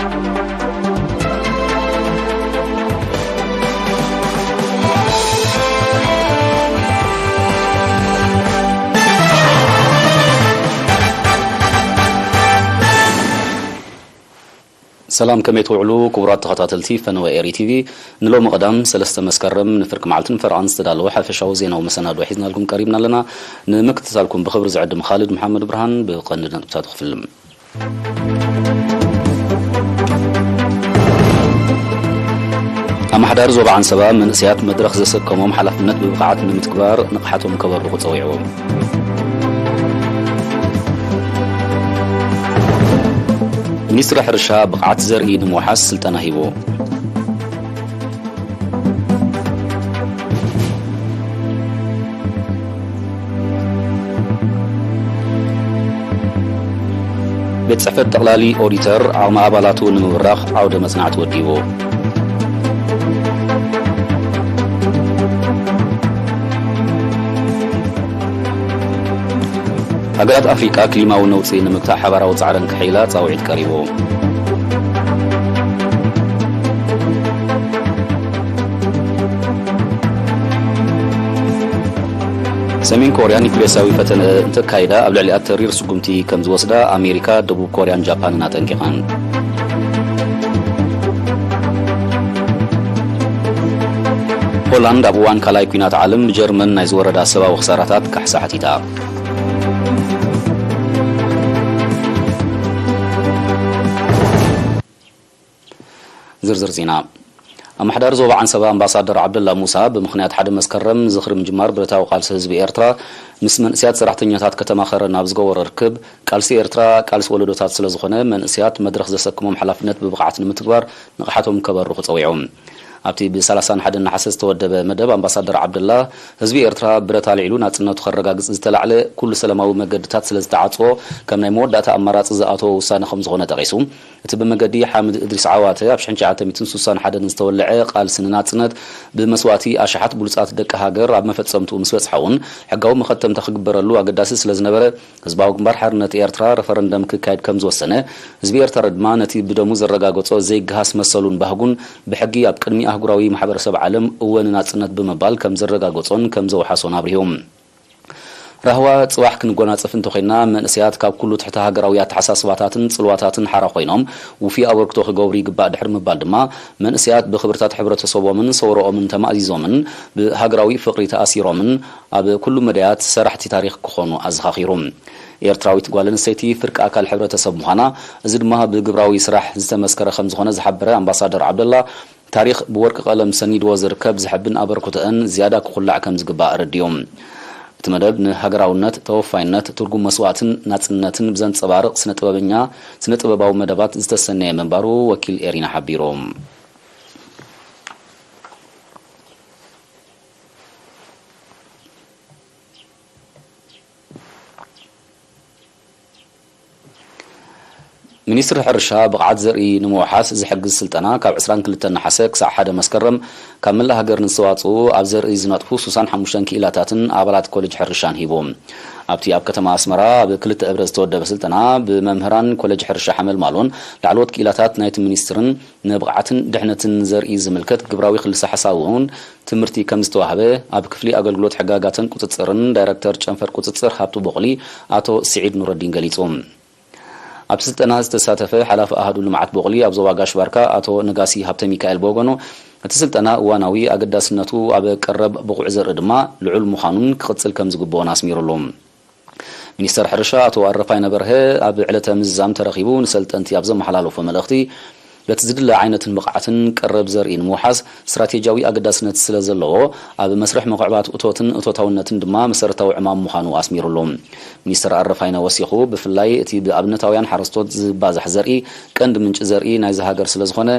ሰላም፣ ከመይ ትውዕሉ ክቡራት ተኸታተልቲ ፈነወ ኤሪ ቲቪ? ንሎሚ ቀዳም ሰለስተ መስከረም ንፍርቂ መዓልትን ፈርቓን ዝተዳለወ ሓፈሻዊ ዜናዊ መሰናዶ ሒዝናልኩም ቀሪብና ኣለና። ንምክትታልኩም ብኽብሪ ዝዕድም ኻልድ መሓመድ ብርሃን። ብቐንዲ ነጥብታት ክፍልም። ኣመሓዳሪ ዞባ ዓንሰባ መንእሰያት መድረኽ ዘሰከሞም ሓላፍነት ብብቕዓት ንምትግባር ንቕሓቶም ከበርኹ ጸዊዑ። ሚኒስትሪ ሕርሻ ብቕዓት ዘርኢ ንምውሓስ ስልጠና ሂቡ። ቤት ጽሕፈት ጠቕላሊ ኦዲተር ዓቕሚ ኣባላቱ ንምብራኽ ዓውደ መጽናዕቲ ወዲቡ። ሃገራት ኣፍሪቃ ክሊማዊ ነውጺ ንምግታእ ሓባራዊ ጻዕረን ክሕይላ ጻውዒት ቀሪቡ። ሰሜን ኮርያ ኒኩሌሳዊ ፈተነ እንተካይዳ ኣብ ልዕሊኣ ተሪር ስጉምቲ ከም ዝወስዳ ኣሜሪካ፣ ደቡብ ኮርያን ጃፓንን ኣጠንቂቐን። ሆላንድ ኣብ እዋን ካልኣይ ኲናት ዓለም ብጀርመን ናይ ዝወረዳ ሰብኣዊ ክሳራታት ካሕሳ ሓቲታ። ዝርዝር ዜና። ኣመሓዳሪ ዞባ ዓንሰባ ኣምባሳደር ዓብደላ ሙሳ ብምኽንያት ሓደ መስከረም ዝኽሪ ምጅማር ብረታዊ ቃልሲ ህዝቢ ኤርትራ ምስ መንእስያት ሰራሕተኛታት ከተማ ኸረን ኣብ ዝገበሮ ርክብ፣ ቃልሲ ኤርትራ ቃልሲ ወለዶታት ስለ ዝኾነ መንእስያት መድረኽ ዘሰክሞም ሓላፍነት ብብቕዓት ንምትግባር ንቕሓቶም ከበርኹ ጸዊዑ። ኣብቲ ብ ሰላሳን ሓደን ነሓሰ ዝተወደበ መደብ ኣምባሳደር ዓብደላ፣ ህዝቢ ኤርትራ ብረት ኣልዒሉ ናጽነቱ ከረጋግጽ ዝተላዕለ ኩሉ ሰላማዊ መገድታት ስለ ዝተዓጽዎ ከም ናይ መወዳእታ ኣማራጺ ዝኣተወ ውሳነ ከም ዝኾነ ጠቒሱ፣ እቲ ብመገዲ ሓምድ እድሪስ ዓዋተ ኣብ ሽሕን ትሽዓተ ሚእትን ስሳን ሓደን ዝተወልዐ ቃልሲ ንናጽነት ብመስዋእቲ ኣሽሓት ብሉጻት ደቂ ሃገር ኣብ መፈጸምትኡ ምስ በጽሐ እውን ሕጋዊ መኸተምታ ክግበረሉ ኣገዳሲ ስለ ዝነበረ፣ ህዝባዊ ግንባር ሓርነት ኤርትራ ረፈረንደም ክካየድ ከም ዝወሰነ፣ ህዝቢ ኤርትራ ድማ ነቲ ብደሙ ዘረጋገጾ ዘይገሃስ መሰሉን ባህጉን ብሕጊ ኣብ ቅድሚ ኣህጉራዊ ማሕበረሰብ ዓለም እወ ንናጽነት ብምባል ከም ዘረጋገጾን ከም ዘውሓሶን ኣብሪሁ። ራህዋ ጽባሕ ክንጎናጸፍ እንተኾይንና፣ መንእሰያት ካብ ኩሉ ትሕተ ሃገራዊ ኣተሓሳስባታትን ጽልዋታትን ሓራ ኮይኖም ውፉይ ኣበርክቶ ክገብሩ ይግባእ ድሕሪ ምባል ድማ፣ መንእሰያት ብኽብርታት ሕብረተሰቦምን ሰውረኦምን ተማእዚዞምን ብሃገራዊ ፍቕሪ ተኣሲሮምን ኣብ ኩሉ መዳያት ሰራሕቲ ታሪኽ ክኾኑ ኣዘኻኺሩ። ኤርትራዊት ጓል ኣንስተይቲ ፍርቂ ኣካል ሕብረተሰብ ምዃና፣ እዚ ድማ ብግብራዊ ስራሕ ዝተመስከረ ከም ዝኾነ ዝሓበረ ኣምባሳደር ዓብደላ፣ ታሪኽ ብወርቂ ቀለም ሰኒድዎ ዝርከብ ዘሐብን ኣበርክቶአን ዝያዳ ክኹላዕ ከም ዝግባእ ኣረዲኡ። እቲ መደብ ንሃገራውነት፣ ተወፋይነት፣ ትርጉም መስዋእትን ናጽነትን ብዘንጸባርቕ ስነ ጥበበኛ፣ ስነ ጥበባዊ መደባት ዝተሰነየ ምንባሩ ወኪል ኤሪና ሓቢሩ። ሚኒስትሪ ሕርሻ ብቕዓት ዘርኢ ንምውሓስ ዝሕግዝ ስልጠና ካብ ዕስራን ክልተን ነሓሰ ክሳዕ ሓደ መስከረም ካብ መላእ ሃገር ንዝተዋፅኡ ኣብ ዘርኢ ዝነጥፉ ስሳን ሓሙሽተን ክኢላታትን ኣባላት ኮሌጅ ሕርሻን ሂቡ። ኣብቲ ኣብ ከተማ ኣስመራ ኣብ ክልተ እብረ ዝተወደበ ስልጠና ብመምህራን ኮሌጅ ሕርሻ ሓመልማሎን ላዕለዎት ክኢላታት ናይቲ ሚኒስትርን ንብቕዓትን ድሕነትን ዘርኢ ዝምልከት ግብራዊ ክልሰ ሓሳብ እውን ትምህርቲ ከም ዝተዋህበ ኣብ ክፍሊ ኣገልግሎት ሕጋጋትን ቁፅፅርን ዳይረክተር ጨንፈር ቁፅፅር ሃብቱ ቦቕሊ ኣቶ ስዒድ ኑረዲን ገሊፁ። ኣብ ስልጠና ዝተሳተፈ ሓላፊ ኣሃዱ ልምዓት ቦቕሊ ኣብ ዞባ ጋሽ ባርካ ኣቶ ነጋሲ ሃብተ ሚካኤል ብወገኑ፣ እቲ ስልጠና እዋናዊ ኣገዳስነቱ ኣብ ቀረብ ብቑዕ ዘርኢ ድማ ልዑል ምዃኑን ክቕፅል ከም ዝግብኦን ኣስሚሩሉ። ሚኒስተር ሕርሻ ኣቶ ኣረፋይነ በርሀ ኣብ ዕለተ ምዝዛም ተረኺቡ ንሰልጠንቲ ኣብ ዘመሓላለፎ መልእኽቲ፣ በቲ ዝድለ ዓይነትን ብቕዓትን ቀረብ ዘርኢ ንምውሓስ ስትራቴጂያዊ ኣገዳስነት ስለ ዘለዎ፣ ኣብ መስርሕ ምኽዕባት እቶትን እቶታውነትን ድማ መሰረታዊ ዕማም ምዃኑ ኣስሚሩሉ። ሚኒስተር ኣረፋይነ ወሲኹ፣ ብፍላይ እቲ ብኣብነታውያን ሓረስቶት ዝባዛሕ ዘርኢ ቀንዲ ምንጪ ዘርኢ ናይዚ ሃገር ስለ ዝኾነ፣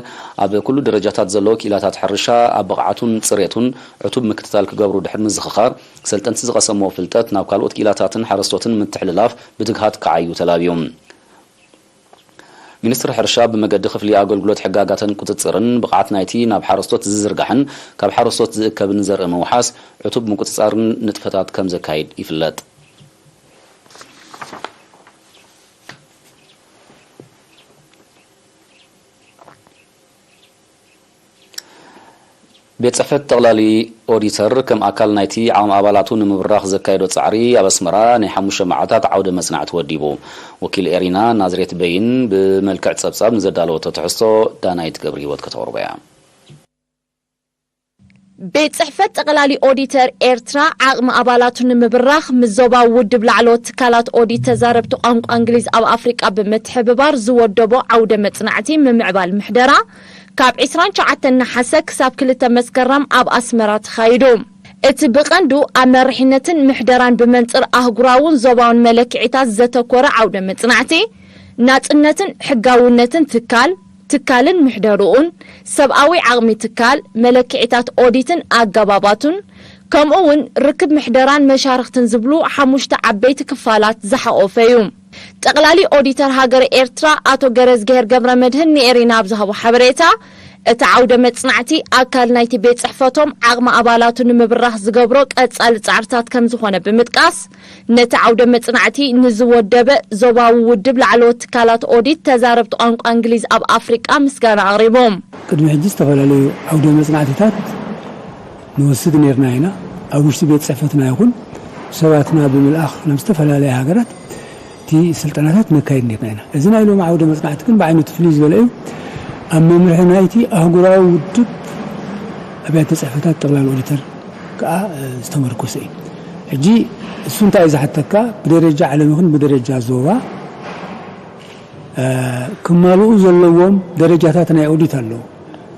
ኣብ ኩሉ ደረጃታት ዘለዉ ክኢላታት ሕርሻ ኣብ ብቕዓቱን ጽሬቱን ዕቱብ ምክትታል ክገብሩ ድሕሪ ምዝኽኻር፣ ሰልጠንቲ ዝቐሰምዎ ፍልጠት ናብ ካልኦት ክኢላታትን ሓረስቶትን ምትሕልላፍ ብትግሃት ክዓዩ ተላብዩ። ሚኒስትሪ ሕርሻ ብመገዲ ክፍሊ ኣገልግሎት ሕጋጋትን ቁጽጽርን ብቕዓት ናይቲ ናብ ሓረስቶት ዝዝርጋሕን ካብ ሓረስቶት ዝእከብን ዘርኢ ምውሓስ ዕቱብ ምቁጽጻርን ንጥፈታት ከም ዘካይድ ይፍለጥ። ቤት ጽሕፈት ጠቕላሊ ኦዲተር ከም ኣካል ናይቲ ዓቕሚ ኣባላቱ ንምብራኽ ዘካየዶ ጻዕሪ ኣብ ኣስመራ ናይ ሓሙሽተ መዓልታት ዓውደ መጽናዕቲ ወዲቡ። ወኪል ኤሪና ናዝሬት በይን ብመልክዕ ጸብጻብ ንዘዳለወቶ ትሕዝቶ ዳናይት ገብረ ህይወት ከተቕርቦ እያ። ቤት ጽሕፈት ጠቕላሊ ኦዲተር ኤርትራ ዓቕሚ ኣባላቱ ንምብራኽ ምስ ዞባዊ ውድብ ላዕለዎት ትካላት ኦዲት ተዛረብቲ ቋንቋ እንግሊዝ ኣብ ኣፍሪቃ ብምትሕብባር ዝወደቦ ዓውደ መጽናዕቲ ምምዕባል ምሕደራ ካብ ዕስራን ትሽዓተን ነሓሰ ክሳብ ክልተ መስከረም ኣብ ኣስመራ ተኻይዱ። እቲ ብቐንዱ ኣብ መሪሕነትን ምሕደራን ብመንጽር ኣህጉራውን ዞባውን መለክዒታት ዘተኮረ ዓውደ መጽናዕቲ፣ ናጽነትን ሕጋውነትን ትካል፣ ትካልን ምሕደርኡን፣ ሰብኣዊ ዓቕሚ ትካል፣ መለክዒታት ኦዲትን ኣገባባቱን፣ ከምኡ እውን ርክብ ምሕደራን መሻርኽትን ዝብሉ ሓሙሽተ ዓበይቲ ክፋላት ዝሓቖፈ እዩ። ጠቕላሊ ኦዲተር ሃገረ ኤርትራ ኣቶ ገረዝግሄር ገብረመድህን ንኤሪና ኣብ ዝሃቦ ሓበሬታ፣ እቲ ዓውደ መጽናዕቲ ኣካል ናይቲ ቤት ጽሕፈቶም ዓቕሚ ኣባላቱ ንምብራኽ ዝገብሮ ቀጻሊ ጻዕርታት ከም ዝኾነ ብምጥቃስ፣ ነቲ ዓውደ መጽናዕቲ ንዝወደበ ዞባዊ ውድብ ላዕለዎት ትካላት ኦዲት ተዛረብቲ ቋንቋ እንግሊዝ ኣብ ኣፍሪቃ ምስጋና ኣቕሪቦም። ቅድሚ ሕጂ ዝተፈላለዩ ዓውደ መጽናዕትታት ንወስድ ነርና ኢና። ኣብ ውሽጢ ቤት ጽሕፈትና ይኹን ሰባትና ብምልኣኽ ናብ ዝተፈላለያ ሃገራት እቲ ስልጠናታት ነካይድ ነርና ኢና። እዚ ናይ ሎሚ ዓውደ መጽናዕቲ ግን ብዓይነቱ ፍልይ ዝበለ እዩ። ኣብ መምርሒ ናይቲ ኣህጉራዊ ውድብ ኣብያተ ጽሕፈታት ጠቕላሊ ኦዲተር ከዓ ዝተመርኮሰ እዩ። ሕጂ እሱ እንታይ እዩ ዝሓተካ? ብደረጃ ዓለም ይኹን ብደረጃ ዞባ ክማልኡ ዘለዎም ደረጃታት ናይ ኦዲት ኣለዉ።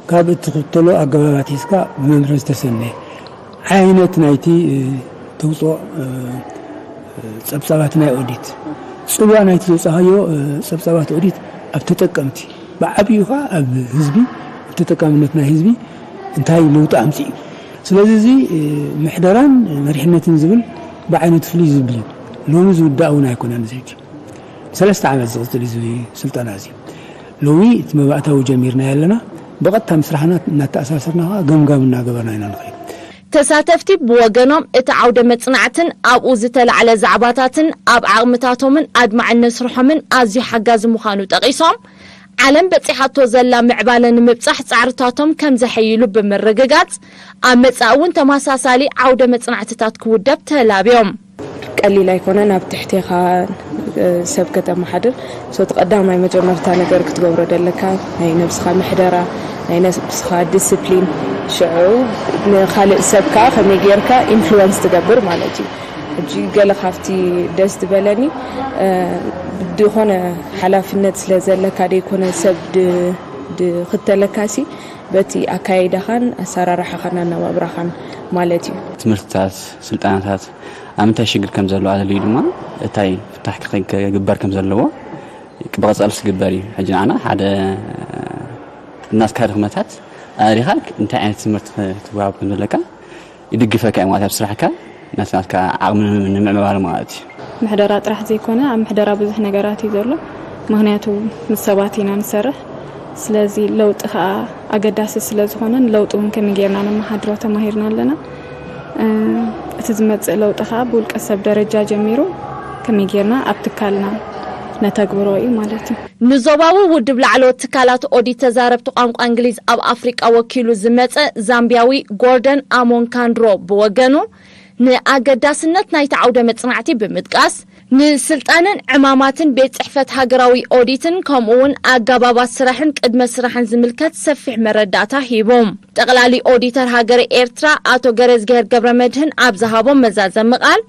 ካብ እትኽተሎ ኣገባባት ሒዝካ ብመምርሒ ዝተሰነየ ዓይነት ናይቲ ተውፅኦ ፀብፃባት ናይ ኦዲት፣ ፅልዋ ናይቲ ዘውፃኻዮ ፀብፃባት ኦዲት ኣብ ተጠቀምቲ ብዓብዩ ከዓ ኣብ ህዝቢ፣ ኣብ ተጠቃምነት ናይ ህዝቢ እንታይ ለውጢ ኣምፅኡ እዩ። ስለዚ እዚ ምሕደራን መሪሕነትን ዝብል ብዓይነቱ ፍልይ ዝብል እዩ። ሎሚ ዝውዳእ እውን ኣይኮነን። እዚ ሕጂ ሰለስተ ዓመት ዝቕፅል እዩ እዚ ስልጠና እዚ። ሎሚ እቲ መባእታዊ ጀሚርናዮ ኣለና። ብቐጥታ ምስ ስራሕና እናተኣሳሰርና ከዓ ገምጋም እናገበርና ኢና ንኸይድ። ተሳተፍቲ ብወገኖም እቲ ዓውደ መጽናዕትን ኣብኡ ዝተላዕለ ዛዕባታትን ኣብ ዓቕምታቶምን ኣድማዕነት ስርሖምን ኣዝዩ ሓጋዚ ምዃኑ ጠቒሶም፣ ዓለም በጺሓቶ ዘላ ምዕባለ ንምብጻሕ ጻዕርታቶም ከም ዘሐይሉ ብምርግጋጽ፣ ኣብ መጻኢ እውን ተመሳሳሊ ዓውደ መጽናዕትታት ክውደብ ተላብዮም። ቀሊል ኣይኮነን ኣብ ትሕቴኻ ሰብ ከተመሓድር። So እቲ ቀዳማይ መጀመርታ ነገር ክትገብሮ ደለካ ናይ ነብስኻ ምሕደራ፣ ናይ ነብስኻ ዲስፕሊን፣ ሽዑ ንኻልእ ሰብ ከኣ ከመይ ጌርካ ኢንፍሉወንስ ትገብር ማለት እዩ። ሕጂ ገለ ካብቲ ደስ ዝበለኒ ድኾነ ሓላፍነት ስለ ዘለካ ደይኮነ ሰብ ድኽተለካሲ በቲ ኣካይዳኻን ኣሰራርሓኻን ኣነባብራኻን ማለት እዩ። ትምህርትታት፣ ስልጠናታት ኣብ ምንታይ ሽግር ከም ዘሎ ኣለልዩ ድማ እታይ ፍታሕ ክግበር ከም ዘለዎ ብቐጻሊ ዝግበር እዩ። ሕጂ ንዓና ሓደ ናትካ ድኽመታት ኣሪኻ እንታይ ዓይነት ትምህርቲ ክትወሃብ ከም ዘለካ ይድግፈካ እዩ ማለት ኣብ ስራሕካ ናትናትካ ዓቕሚ ንምዕባለ ማለት እዩ። ምሕደራ ጥራሕ ዘይኮነ ኣብ ምሕደራ ብዙሕ ነገራት እዩ ዘሎ። ምኽንያቱ ምስ ሰባት ኢና ንሰርሕ። ስለዚ ለውጢ ከዓ ኣገዳሲ ስለ ዝኾነ ንለውጢ እውን ከመይ ጌርና ነመሓድሮ ተማሂርና ኣለና። እቲ ዝመፅእ ለውጢ ከዓ ብውልቀ ሰብ ደረጃ ጀሚሩ ከመይ ጌርና ኣብ ትካልና ነተግብሮ እዩ ማለት እዩ። ንዞባዊ ውድብ ላዕለዎት ትካላት ኦዲት ተዛረብቲ ቋንቋ እንግሊዝ ኣብ ኣፍሪቃ ወኪሉ ዝመጸ ዛምቢያዊ ጎርደን ኣሞንካንድሮ ብወገኑ፣ ንኣገዳስነት ናይቲ ዓውደ መጽናዕቲ ብምጥቃስ፣ ንስልጣንን ዕማማትን ቤት ጽሕፈት ሃገራዊ ኦዲትን ከምኡውን ኣገባባት ስራሕን ቅድመ ስራሕን ዝምልከት ሰፊሕ መረዳእታ ሂቡ። ጠቕላሊ ኦዲተር ሃገረ ኤርትራ ኣቶ ገረዝግሄር ገብረመድህን ኣብ ዝሃቦ መዛዘሚ ቃል፣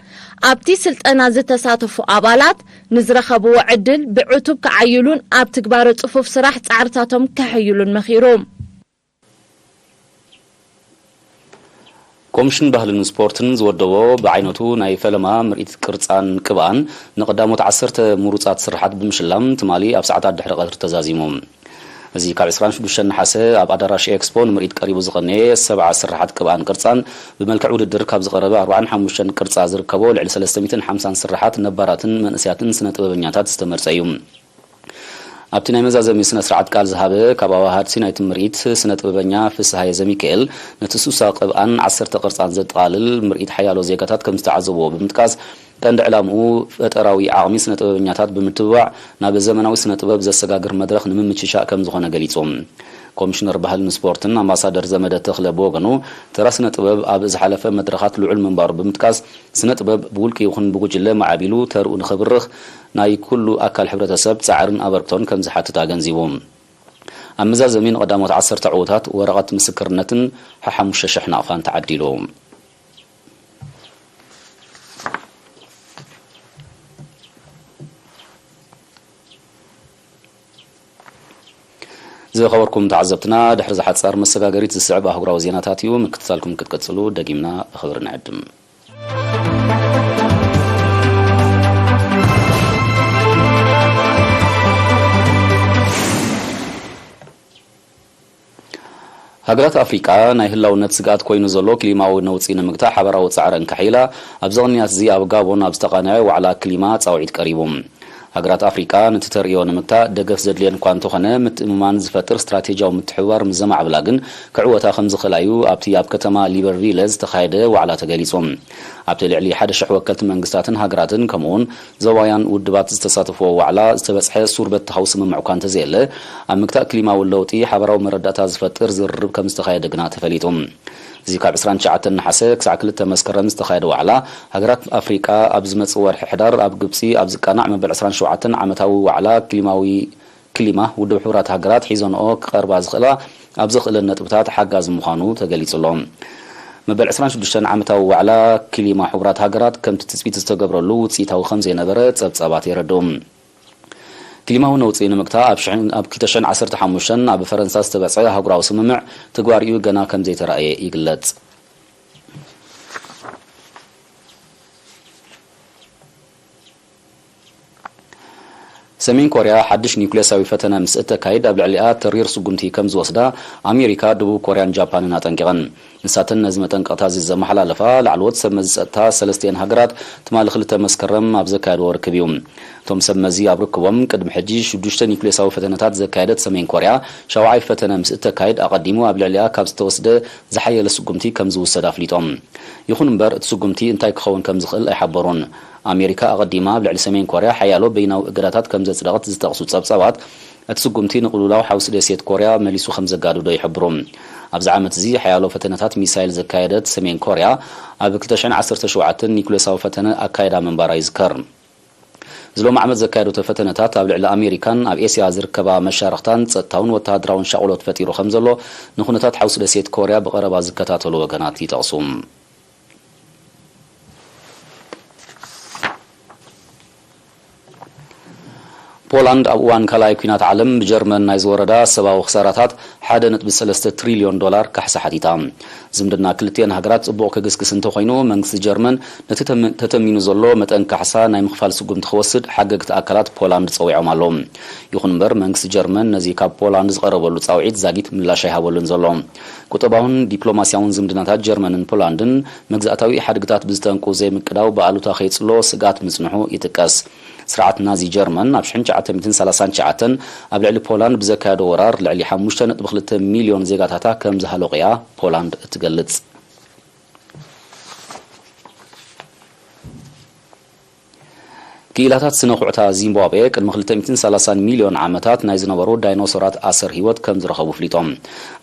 ኣብቲ ስልጠና ዝተሳተፉ ኣባላት ንዝረኸብዎ ዕድል ብዕቱብ ክዓይሉን ኣብ ትግባረ ጽፉፍ ስራሕ ጻዕርታቶም ከሐይሉን መኺሩ። ኮሚሽን ባህልን ስፖርትን ዝወደቦ ብዓይነቱ ናይ ፈለማ ምርኢት ቅርጻን ቅብኣን ንቐዳሞት ዓሰርተ ምሩጻት ስርሓት ብምሽላም ትማሊ ኣብ ሰዓታት ድሕሪ ቀትሪ ተዛዚሙ። እዚ ካብ ዕስራን ሽዱሽተን ነሓሰ ኣብ ኣዳራሽ ኤክስፖ ንምርኢት ቀሪቡ ዝቐነየ ሰብዓ ስርሓት ቅብኣን ቅርጻን ብመልክዕ ውድድር ካብ ዝቐረበ ኣርባዓን ሓሙሽተን ቅርጻ ዝርከቦ ልዕሊ ሰለስተ ሚእትን ሓምሳን ስርሓት ነባራትን መንእሰያትን ስነ ጥበበኛታት ዝተመርጸ እዩ። ኣብቲ ናይ መዛዘሚ ስነ ስርዓት ቃል ዝሃበ ካብ ኣዋሃድቲ ናይቲ ምርኢት ስነ ጥበበኛ ፍስሃየ ዘሚካኤል ነቲ ሱሳ ቅብኣን ዓሰርተ ቅርጻን ዘጠቓልል ምርኢት ሓያሎ ዜጋታት ከም ዝተዓዘብዎ ብምጥቃስ ቀንዲ ዕላምኡ ፈጠራዊ ዓቕሚ ስነ ጥበበኛታት ብምትብባዕ ናብ ዘመናዊ ስነ ጥበብ ዘሰጋግር መድረኽ ንምምችቻእ ከም ዝኾነ ገሊጹ። ኮሚሽነር ባህልን ስፖርትን ኣምባሳደር ዘመደ ተኽለ ብወገኑ፣ ተራ ስነ ጥበብ ኣብ ዝሓለፈ መድረኻት ልዑል ምንባሩ ብምጥቃስ፣ ስነ ጥበብ ብውልቂ ይኹን ብጉጅለ ማዕቢሉ ተርኡ ንኸብርኽ ናይ ኩሉ ኣካል ሕብረተሰብ ጻዕርን ኣበርክቶን ከም ዝሓትት ኣገንዚቡ። ኣብ መዛዘሚ ንቐዳሞት ዓሰርተ ዕዉታት ወረቐት ምስክርነትን ሓሙሽተ ሽሕ ናቕፋን ተዓዲሉ። ዝኸበርኩም ተዓዘብትና፣ ድሕሪ ዝሓጻር መሰጋገሪት ዝስዕብ ኣህጉራዊ ዜናታት እዩ። ምክትታልኩም ክትቀጽሉ ደጊምና ብኽብሪ ንዕድም። ሃገራት ኣፍሪቃ ናይ ህላውነት ስግኣት ኮይኑ ዘሎ ክሊማዊ ነውጺ ንምግታእ ሓበራዊ ጻዕረን ከሕይላ፣ ኣብዚ ቅንያት እዚ ኣብ ጋቦን ኣብ ዝተቓነየ ዋዕላ ክሊማ ጻውዒት ቀሪቡ። ሃገራት ኣፍሪቃ ነቲ ተርእዮ ንምግታእ ደገፍ ዘድልየን እኳ እንተኾነ፣ ምትእምማን ዝፈጥር ስትራቴጂያዊ ምትሕብባር ምስ ዘማዕብላ ግን ክዕወታ ከም ዝኽእላ እዩ ኣብቲ ኣብ ከተማ ሊበርቪለ ዝተኻየደ ዋዕላ ተገሊጹ። ኣብቲ ልዕሊ ሓደ ሽሕ ወከልቲ መንግስታትን ሃገራትን ከምኡውን ዞባውያን ውድባት ዝተሳተፍዎ ዋዕላ ዝተበጽሐ ሱር በተኻዊ ስምምዕ እኳ እንተዘየለ፣ ኣብ ምግታእ ክሊማዊ ለውጢ ሓበራዊ መረዳእታ ዝፈጥር ዝርርብ ከም ዝተኻየደ ግና ተፈሊጡ። እዚ ካብ ዕስራን ትሽዓተን ነሓሰ ክሳዕ ክልተ መስከረም ዝተኻየደ ዋዕላ፣ ሃገራት ኣፍሪቃ ኣብ ዝመጽእ ወርሒ ሕዳር ኣብ ግብጺ ኣብ ዝቃናዕ መበል ዕስራን ሸውዓተን ዓመታዊ ዋዕላ ክሊማዊ ክሊማ ውድብ ሕቡራት ሃገራት ሒዘንኦ ክቐርባ ዝኽእላ ኣብ ዘኽእለን ነጥብታት ሓጋዚ ምዃኑ ተገሊጹ ኣሎ። መበል ዕስራን ሽዱሽተን ዓመታዊ ዋዕላ ክሊማ ሕቡራት ሃገራት ከምቲ ትጽቢት ዝተገብረሉ ውጽኢታዊ ከም ዘይነበረ ጸብጻባት የረድኡ። ክሊማዊ ነውጺ ንምግታእ ኣብ ሽሕን-፣ ኣብ ክልተ ሽሕን ዓሰርተ ሓሙሽተን ኣብ ፈረንሳ ዝተበጽሐ ኣህጉራዊ ስምምዕ ትግባሪኡ ገና ከም ዘይተራእየ ይግለጽ። ሰሜን ኮርያ ሓድሽ ኒውክሌሳዊ ፈተነ ምስ እተካይድ ኣብ ልዕሊኣ ተሪር ስጉምቲ ከም ዝወስዳ ኣሜሪካ፣ ደቡብ ኮርያን ጃፓንን ኣጠንቂቐን። ንሳተን ነዚ መጠንቀቕታ እዚ ዘመሓላለፋ ላዕለዎት ሰብ መዚ ጸጥታ ሰለስቲኤን ሃገራት ትማሊ ክልተ መስከረም ኣብ ዘካየድዎ ርክብ እዩ። እቶም ሰብ መዚ ኣብ ርክቦም ቅድሚ ሕጂ ሽዱሽተ ኒውክሌሳዊ ፈተነታት ዘካየደት ሰሜን ኮርያ ሻውዓይ ፈተነ ምስ እተካይድ ኣቐዲሙ ኣብ ልዕሊኣ ካብ ዝተወስደ ዝሓየለ ስጉምቲ ከም ዝውሰድ ኣፍሊጦም። ይኹን እምበር እቲ ስጉምቲ እንታይ ክኸውን ከም ዝኽእል ኣይሓበሩን። ኣሜሪካ ኣቐዲማ ኣብ ልዕሊ ሰሜን ኮርያ ሓያሎ በይናዊ እገዳታት ከም ዘጽደቐት ዝጠቕሱ ጸብጻባት፣ እቲ ስጉምቲ ንቕልውላው ሓውሲ ደሴት ኮርያ መሊሱ ከም ዘጋድዶ ይሕብሩ። ኣብዚ ዓመት እዚ ሓያሎ ፈተነታት ሚሳይል ዘካየደት ሰሜን ኮርያ፣ ኣብ ክልተ ሽሕን ዓሰርተ ሸውዓተን ኒኩሌሳዊ ፈተነ ኣካይዳ ምንባራ ይዝከር። እዚ ሎም ዓመት ዘካየደቶ ፈተነታት ኣብ ልዕሊ ኣሜሪካን ኣብ ኤስያ ዝርከባ መሻርኽታን ጸጥታውን ወተሃደራውን ሻቕሎት ፈጢሩ ከም ዘሎ ንኩነታት ሓውሲ ደሴት ኮርያ ብቐረባ ዝከታተሉ ወገናት ይጠቕሱ። ፖላንድ ኣብ እዋን ካልኣይ ኲናት ዓለም ብጀርመን ናይ ዝወረዳ ሰብኣዊ ክሳራታት ሓደ ነጥቢ ሰለስተ ትሪልዮን ዶላር ካሕሳ ሓቲታ። ዝምድና ክልቲኤን ሃገራት ጽቡቕ ክግስግስ እንተኾይኑ፣ መንግስቲ ጀርመን ነቲ ተም-፣ ተተሚኑ ዘሎ መጠን ካሕሳ ናይ ምኽፋል ስጉምቲ ክወስድ ሓገግቲ ኣካላት ፖላንድ ጸዊዖም ኣለዉ። ይኹን እምበር፣ መንግስቲ ጀርመን ነዚ ካብ ፖላንድ ዝቐረበሉ ጻውዒት ዛጊት ምላሽ ኣይሃበሉን ዘሎ። ቁጠባውን ዲፕሎማስያውን ዝምድናታት ጀርመንን ፖላንድን መግዛእታዊ ሓድግታት ብዝጠንቁ ዘይምቅዳው ብኣሉታ ከይጽሎ ስግኣት ምጽንሑ ይጥቀስ። ስርዓት ናዚ ጀርመን ኣብ ሽሕን ትሽዓተ ሚእትን ሰላሳን ትሽዓተን ኣብ ልዕሊ ፖላንድ ብዘካየዶ ወራር ልዕሊ ሓሙሽተ ነጥቢ ክልተ ሚልዮን ዜጋታታ ከም ዝሃለቑ እያ ፖላንድ እትገልጽ። ክኢላታት ስነ ኩዕታ ዚምባብዌ ቅድሚ ክልተ ሚእትን ሰላሳን ሚልዮን ዓመታት ናይ ዝነበሩ ዳይኖሶራት ኣሰር ህይወት ከም ዝረኸቡ ኣፍሊጦም።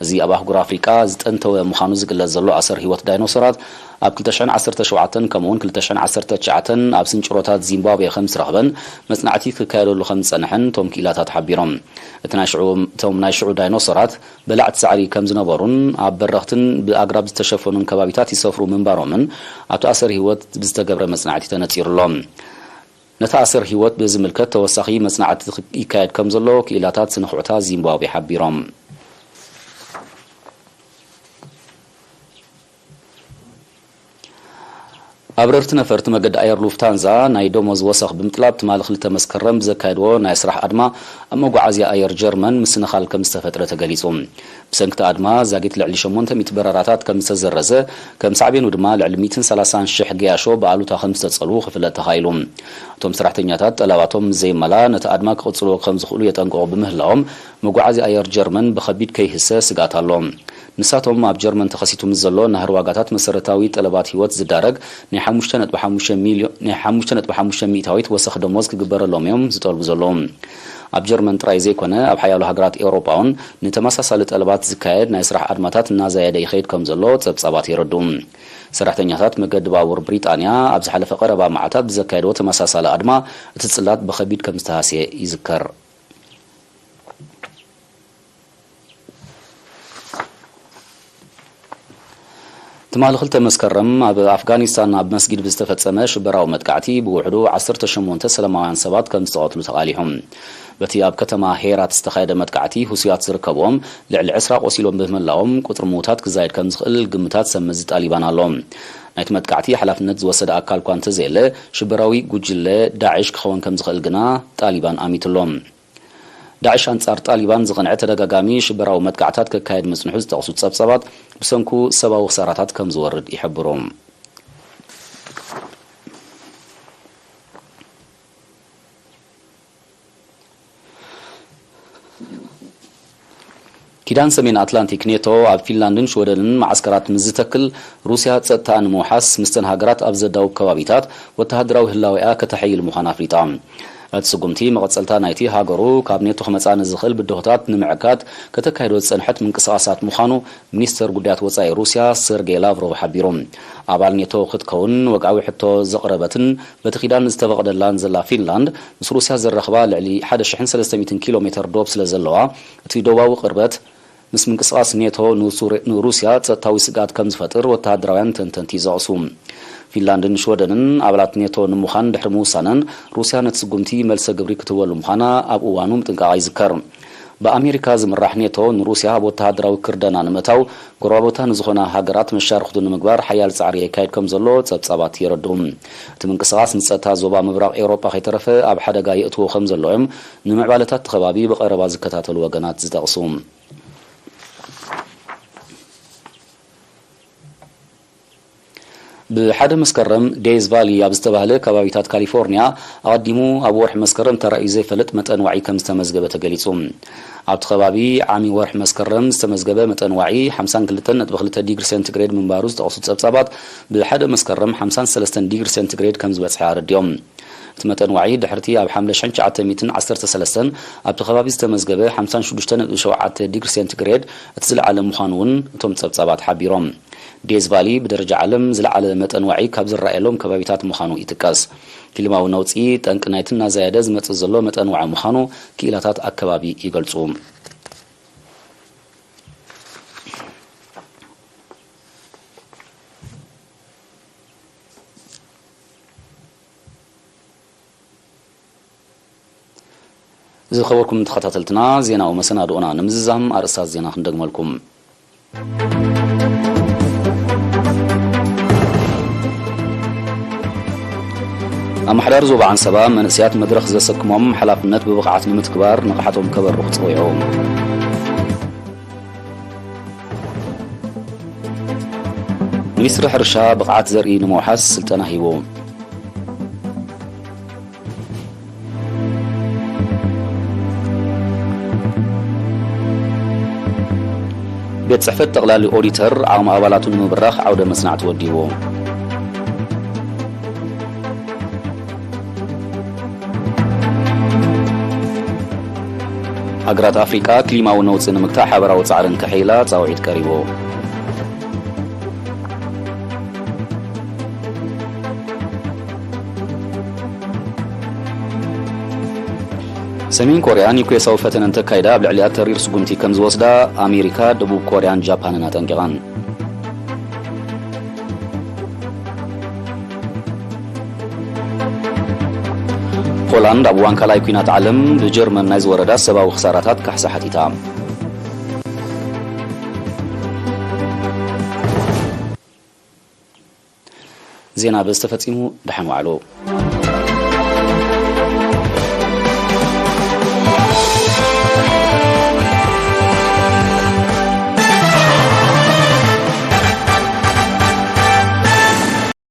እዚ ኣብ ኣህጉር ኣፍሪቃ ዝጠንተወ ምዃኑ ዝግለጽ ዘሎ ኣሰር ህይወት ዳይኖሶራት ኣብ ክልተ ሽሕን ዓሰርተ ሸውዓተን ከምኡውን ክልተ ሽሕን ዓሰርተ ትሽዓተን ኣብ ስንጭሮታት ዚምባብዌ ከም ዝተረኽበን መጽናዕቲ ክካየደሉ ከም ዝጸንሐን እቶም ክኢላታት ሓቢሮም። እቲ ናይ ሽዑ፣ እቶም ናይ ሽዑ ዳይኖሶራት በላዕቲ ሳዕሪ ከም ዝነበሩን ኣብ በረኽትን ብኣግራብ ዝተሸፈኑን ከባቢታት ይሰፍሩ ምንባሮምን ኣብቲ ኣሰር ህይወት ብዝተገብረ መጽናዕቲ ተነጺሩ ኣሎ። ነቲ ኣሰር ህይወት ብዝምልከት ተወሳኺ መጽናዕቲ ይካየድ ከም ዘሎ ክኢላታት ስነ ኩዕታ ዚምባብዌ ሓቢሮም። ኣብረርቲ ነፈርቲ መገዲ ኣየር ሉፍታንዛ ናይ ደሞዝ ወሰኽ ብምጥላብ ትማሊ ክልተ መስከረም ብዘካየድዎ ናይ ስራሕ ኣድማ ኣብ መጓዓዝያ ኣየር ጀርመን ምስንኻል ከም ዝተፈጥረ ተገሊጹ። ብሰንኪ እቲ ኣድማ ዛጊት ልዕሊ ሸሞንተ ሚእቲ በረራታት ከም ዝተዘረዘ፣ ከም ሳዕቤኑ ድማ ልዕሊ ሚእትን ሰላሳን ሽሕ ገያሾ ብኣሉታ ከም ዝተጸልዉ ክፍለጥ ተኻኢሉ። እቶም ሰራሕተኛታት ጠለባቶም ምስ ዘይመላ ነቲ ኣድማ ክቕጽልዎ ከም ዝኽእሉ የጠንቅቑ ብምህላዎም፣ መጓዓዝያ ኣየር ጀርመን ብኸቢድ ከይህሰ ስግኣት ኣሎ። ንሳቶም ኣብ ጀርመን ተኸሲቱ ምስ ዘሎ ናህሪ ዋጋታት መሰረታዊ ጠለባት ህይወት ዝዳረግ ናይ ሓሙሽተ ነጥቢ ሓሙሽተ ሚልዮ-፣ ናይ ሓሙሽተ ነጥቢ ሓሙሽተ ሚእታዊት ወሰኽ ደሞዝ ክግበረሎም እዮም ዝጠልቡ ዘለዉ። ኣብ ጀርመን ጥራይ ዘይኮነ፣ ኣብ ሓያሎ ሃገራት ኤውሮጳ እውን ንተመሳሳሊ ጠለባት ዝካየድ ናይ ስራሕ ኣድማታት እናዛየደ ይኸይድ ከም ዘሎ ጸብጻባት የረድኡ። ሰራሕተኛታት መገዲ ባቡር ብሪጣንያ ኣብ ዝሓለፈ ቀረባ መዓልታት ብዘካየድዎ ተመሳሳሊ ኣድማ፣ እቲ ጽላት ብኸቢድ ከም ዝተሃስየ ይዝከር። ትማሊ ክልተ መስከረም ኣብ ኣፍጋኒስታን ኣብ መስጊድ ብዝተፈጸመ ሽበራዊ መጥቃዕቲ ብውሕዱ ዓሰርተ ሸሞንተ ሰላማውያን ሰባት ከም ዝተቐትሉ ተቓሊሑ። በቲ ኣብ ከተማ ሄራት ዝተኻየደ መጥቃዕቲ፣ ሁሲያት ዝርከብዎም ልዕሊ ዕስራ ቆሲሎም ብምህላዎም፣ ቁጽሪ ምዉታት ክዛየድ ከም ዝኽእል ግምታት ሰብ መዚ ጣሊባን ኣሎ። ናይቲ መጥቃዕቲ ሓላፍነት ዝወሰደ ኣካል እኳ እንተዘየለ፣ ሽበራዊ ጉጅለ ዳዕሽ ክኸውን ከም ዝኽእል ግና ጣሊባን ኣሚቱ ኣሎ። ዳዕሽ ኣንጻር ጣሊባን ዝቐንዐ ተደጋጋሚ ሽበራዊ መጥቃዕታት ከካየድ ምጽንሑ ዝጠቕሱ ጸብጻባት፣ ብሰንኩ ሰብኣዊ ክሳራታት ከም ዝወርድ ይሕብሩ። ኪዳን ሰሜን ኣትላንቲክ ኔቶ ኣብ ፊንላንድን ሽወደንን መዓስከራት ምስ ዝተክል፣ ሩስያ ጸጥታኣ ንምውሓስ፣ ምስተን ሃገራት ኣብ ዘዳውብ ከባቢታት ወተሃደራዊ ህላዌኣ ከተሐይል ምዃና ኣፍሊጣ። እቲ ስጉምቲ፣ መቐጸልታ ናይቲ ሃገሩ ካብ ኔቶ ክመጽኣ ንዝኽእል ብድሆታት ንምዕጋት ከተካይዶ ዝጸንሐት ምንቅስቓሳት ምዃኑ ሚኒስተር ጉዳያት ወጻኢ ሩስያ ሰርጌይ ላቭሮቭ ሓቢሩ። ኣባል ኔቶ ክትከውን ወግዓዊ ሕቶ ዘቕረበትን በቲ ኪዳን ዝተፈቕደላን ዘላ ፊንላንድ፣ ምስ ሩስያ ዘራኽባ ልዕሊ ሓደ ሽሕን ሰለስተ ሚእትን ኪሎ ሜተር ዶብ ስለ ዘለዋ፣ እቲ ዶባዊ ቅርበት ምስ ምንቅስቓስ ኔቶ ንሱር-፣ ንሩስያ ጸጥታዊ ስግኣት ከም ዝፈጥር ወተሃደራውያን ተንተንቲ ይዘቕሱ። ፊንላንድን ሽወደንን ኣባላት ኔቶ ንምዃን ድሕሪ ምውሳነን፣ ሩስያ ነቲ ስጉምቲ መልሰ ግብሪ ክትህበሉ ምዃና ኣብ እዋኑ ምጥንቃቓ ይዝከር። ብኣሜሪካ ዝምራሕ ኔቶ ንሩስያ ኣብ ወተሃደራዊ ክርደና ንምእታው፣ ጎረባብታ ንዝኾና ሃገራት መሻርኽቱ ንምግባር ሓያል ጻዕሪ የካይድ ከም ዘሎ ጸብጻባት የረድኡ። እቲ ምንቅስቓስ ንጸጥታ ዞባ ምብራቕ ኤውሮጳ ከይተረፈ ኣብ ሓደጋ የእትዎ ከም ዘሎ እዮም ንምዕባለታት እቲ ከባቢ ብቐረባ ዝከታተሉ ወገናት ዝጠቕሱ። ብሓደ መስከረም ዴዝ ቫሊ ኣብ ዝተባህለ ከባቢታት ካሊፎርኒያ፣ ኣቐዲሙ ኣብ ወርሒ መስከረም ተራእዩ ዘይፈልጥ መጠን ዋዒ ከም ዝተመዝገበ ተገሊጹ። ኣብቲ ከባቢ ዓሚ ወርሒ መስከረም ዝተመዝገበ መጠን ዋዒ ሓምሳን ክልተን ነጥቢ ክልተ ዲግሪ ሴንቲግሬድ ምንባሩ ዝጠቕሱ ጸብጻባት፣ ብሓደ መስከረም ሓምሳን ሰለስተን ዲግሪ ሴንቲግሬድ ከም ዝበጽሐ ኣረዲኦም። እቲ መጠን ዋዒ ድሕርቲ ኣብ ሓምለ ሽሕን ትሽዓተ ሚእትን ዓሰርተ ሰለስተን ኣብቲ ከባቢ ዝተመዝገበ ሓምሳን ሽዱሽተ ነጥቢ ሸውዓተ ዲግሪ ሴንቲግሬድ እቲ ዝለዓለ ምዃኑ እውን እቶም ጸብጻባት ሓቢሮም። ዴዝ ቫሊ ብደረጃ ዓለም ዝለዓለ መጠን ዋዒ ካብ ዝረኣየሎም ከባቢታት ምዃኑ ይጥቀስ። ክሊማዊ ነውጺ ጠንቂ ናይቲ እናዛየደ ዝመጽእ ዘሎ መጠን ዋዒ ምዃኑ ክኢላታት ኣከባቢ ይገልጹ። ዝኸበርኩም ተኸታተልትና፣ ዜናዊ መሰናድኦና ንምዝዛም ኣርእስታት ዜና ክንደግመልኩም። ኣመሓዳሪ ዞባ ዓንሰባ፣ መንእሰያት መድረኽ ዘሰክሞም ሓላፍነት ብብቕዓት ንምትግባር ንቕሓቶም ከበርኹ ጸዊዑ። ሚኒስትሪ ሕርሻ ብቕዓት ዘርኢ ንምውሓስ ስልጠና ሂቡ። ቤት ጽሕፈት ጠቕላሊ ኦዲተር ዓቕሚ ኣባላቱ ንምብራኽ ዓውደ መጽናዕቲ ወዲቡ። ሃገራት ኣፍሪቃ ክሊማዊ ነውጺ ንምግታእ ሓበራዊ ጻዕረን ከሐይላ ጻውዒት ቀሪቡ። ሰሜን ኮርያ ኒውክሌሳዊ ፈተነ እንተካይዳ ኣብ ልዕሊኣ ተሪር ስጉምቲ ከም ዝወስዳ ኣሜሪካ፣ ደቡብ ኮርያን ጃፓንን ኣጠንቂቐን። ፖላንድ ኣብ እዋን ካልኣይ ኲናት ዓለም ብጀርመን ናይ ዝወረዳ ሰብኣዊ ክሳራታት ካሕሳ ሓቲታ። ዜና በዚ ተፈጺሙ። ደሓን ዋዕሉ።